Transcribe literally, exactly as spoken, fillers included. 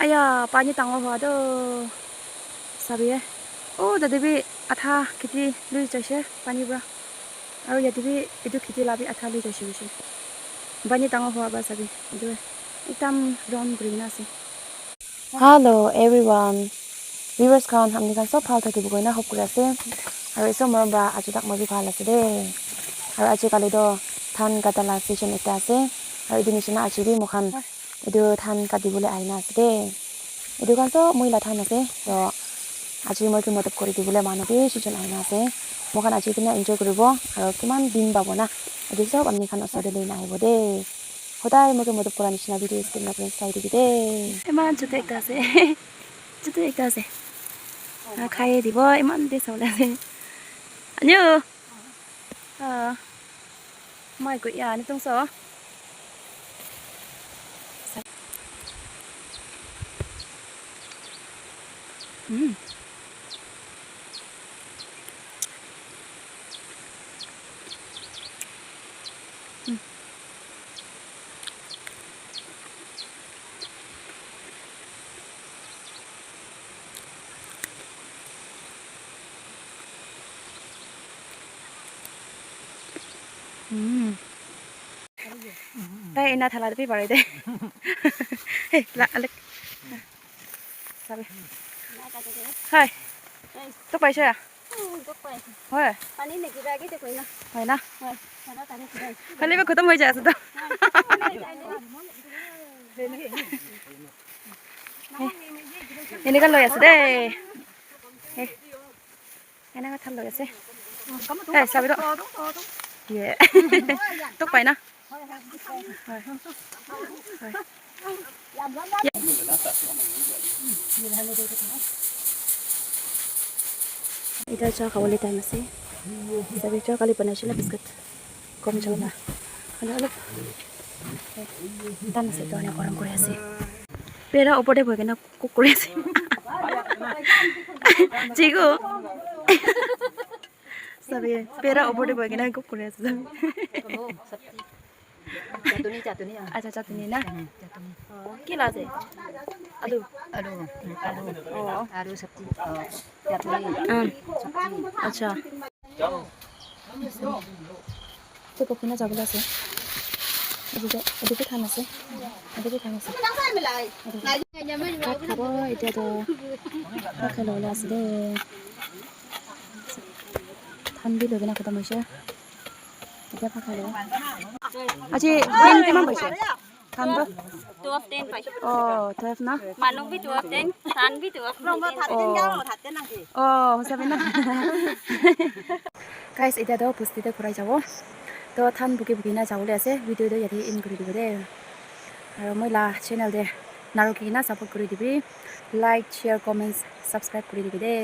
Aya, pani dangor howa toh. Sabi e. Oh, tate bi adha kheti lui jaise pani pra. Aro yate bi etu kheti la bi adha lui jaise hoise. Pani dangor howa pra sabi. Etu ekdam round kurikena ase. Hello everyone. Viewers khan, apni khan sob bhal thakibo koina hope kuri ase. Aro Isor morom pra aji tak moi bi bhal ase de. Aro aji kali toh dhan kata la season ekta ase. Aro etu nishina aji bi moikhan etu dhan kati bole ahina ase de. Etu khan sob moi la dhan ase. Toh aji moi ke madad kuri dibole manu bishi jon ahina ase. Moikhan aji kena enjoy kuribo. Aro kiman din pabo na. Etu sob apni khan osor te loina ahibo de. Hodai moi ke madad kura nishina video skip na kurina sai dibi de. Iman chutu ekta ase. Chutu ekta ase. Ah, khai dibo, iman de sabole ase. Anyo. Ah. Mai ko ya, ni tong so. Hmm. Hmm. Tai ena thala bi pare de. Hey, la, alek. Sabi. Hai. Tok paise ya? Hoi. Pani niki bagi te koi na. Hoi na. Hoi. Thala tani koi. Khali bi khatam hoi jai ase to. Eneka loi ase de. Hey. Eneka than loi ase. Hey, sabi to. Ye. Tok pai na. Hoi. Hoi. Ita cha khawole time ase. Sabi cha kali banaishe la biscuit. Kom jao na. Hello, hello. Tan ase to, ena garam kuri ase. Pera opor te bohi kena cook kuri ase. Chiku. Sabi, pera opor te bohi kena cook kuri ase. Chatuni, chatuni, ah. Acha, chatuni na. Hmm, chatuni. Ki la ase? Alu. Alu, hmm, alu. Oh. Alu sabji, oh, chatuni. Um. Sabji. Acha. Etu bohi kena jabole ase. Etu tu, etu tu than ase. Etu tu than ase. Bhat khabo, etia tu bhat khabole ase de. Than bi loi kena khatam hoise. Etia bhat khabo. Aji din kiman hoise? Than toh? Twelve ten paise. Oh, twelve na? Manu bi twelve ten, than bi twelve ten. Oh. Oh, hosa bhi na. Guys, etia toh bosti te ghurai jabo. Toh than buki buki na jabole ase. Video toh yate end kuri dibo de. Aru moi la channel te naruki na support kuri dibi. Like, share, comments, subscribe kuri dibi de.